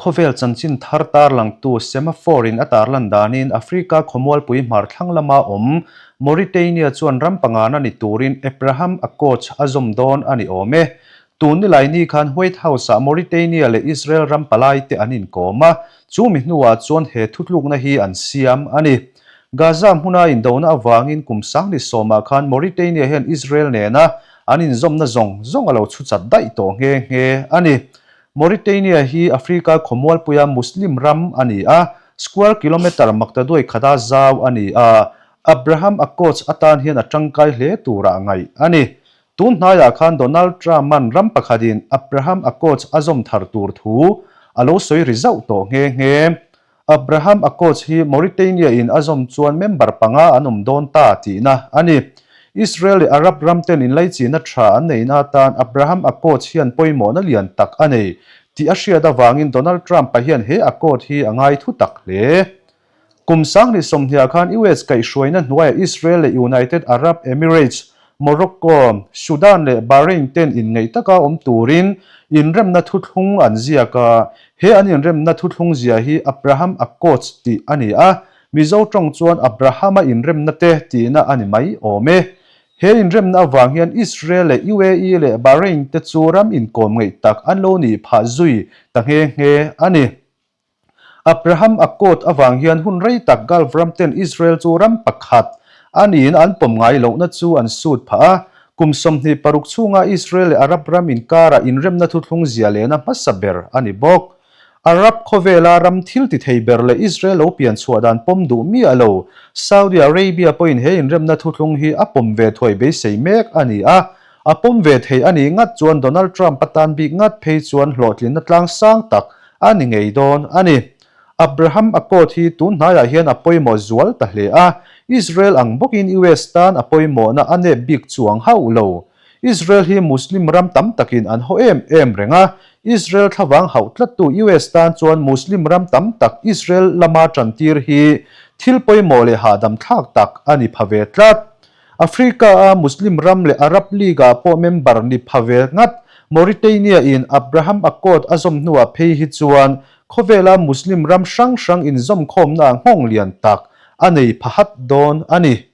Khawvel chanchin thar tarlangtu Semaphore in a tarlan danin Africa khawmualpui hmar thlang lama awm Mauritania chuan ram pangana ni turin Abraham Accords a zawm dawn a ni awm e. Tun nilai ni khan White House-ah Mauritania leh Israel ram palaite an inkawm a, chu mi hnuah chuan he thutlukna hi an siam a ni. Gaza hmuna indona avangin kum sang ni sawmah khan Mauritania hian Israel nena an inzawmna zawng zawng a lo chhuchat daih tawh nghe nghe a ni. Mauritania hi Africa khawmualpuia Muslim ram a ni a, square kilometre maktaduai khata zau a ni a, Abraham Accords atan hian a tangkai hle turah ngaih a ni. Tun hnaiah khan Donald Trump-a'n ram pakhatin Abraham Accords a zawm thar tur thu a lo sawi ri zauh tawh nghe nghe. Abraham Accords hi Mauritania-in a zawm chuan member panga an awm dawn ta tihna a ni. Israel leh Arab ramten inlaichihna tha an neihna atan Abraham Accords hian pawimawhna lian tak a nei tih a hriat avangin Donald Trump-a hian he accord hi a ngai thu tak hle. Kum sanghnih sawmhniah khan US kaihhruaina hnuaiah Israel leh United Arab Emirates, Morocco, Sudan leh Bahrain ten inngeih taka awm turin inremna thuthlung an ziak a. He an inremna thuthlung zia hi Abraham Accords tih a ni a, Mizo tawng chuan Abrahama inremna te tihna a ni mai awm e. He inremna avang hian Israel leh UAE leh Bahrain te chu ram inkawm ngeih tak an lo nih phah zui ta nghe nghe a ni. Abraham Accord avang hian hun rei tak Gulf ram ten Israel chu ram pakhat a niin an pawm ngai lohna chu an sut phah a. Kum 26 chhunga Israel leh Arab ram inkarah inremna thuthlung zia lehna hmasa ber a ni bawk. Arab khawvela ram thil ti thei ber leh Israel lo pian chhuah dan pawm duh miah lo Saudi Arabia pawhin he inremna thuthlung hi a pawm ve thuai beisei mek a ni a. A pawm ve thei a nih ngat chuan Donald Trump atan bik ngat phei chuan hlawhtlinna tlang sang tak a ni ngei dawn a ni. Abraham Accord hi tun hnaiah hian a pawimawh zual ta hle a, Israel ang bawkin US tan a pawimawhna a nep bik chuang hauh lo. Israel hi Muslim ram tam takin an haw em em reng a, Israel thlavang hauh tlattu US tan chuan Muslim ram tam tak Israel lama tantir hi thil pawimawh leh hahdam thlak tak a ni pha ve tlat. Africa-a Muslim ram leh Arab League-ah pawh member ni pha ve ngat Mauritania-in Abraham Accord a zawm hnuah phei hi chuan khawvela Muslim ram hrang hrang inzawmkhawmna nghawng lian tak a nei pha hat dawn a ni.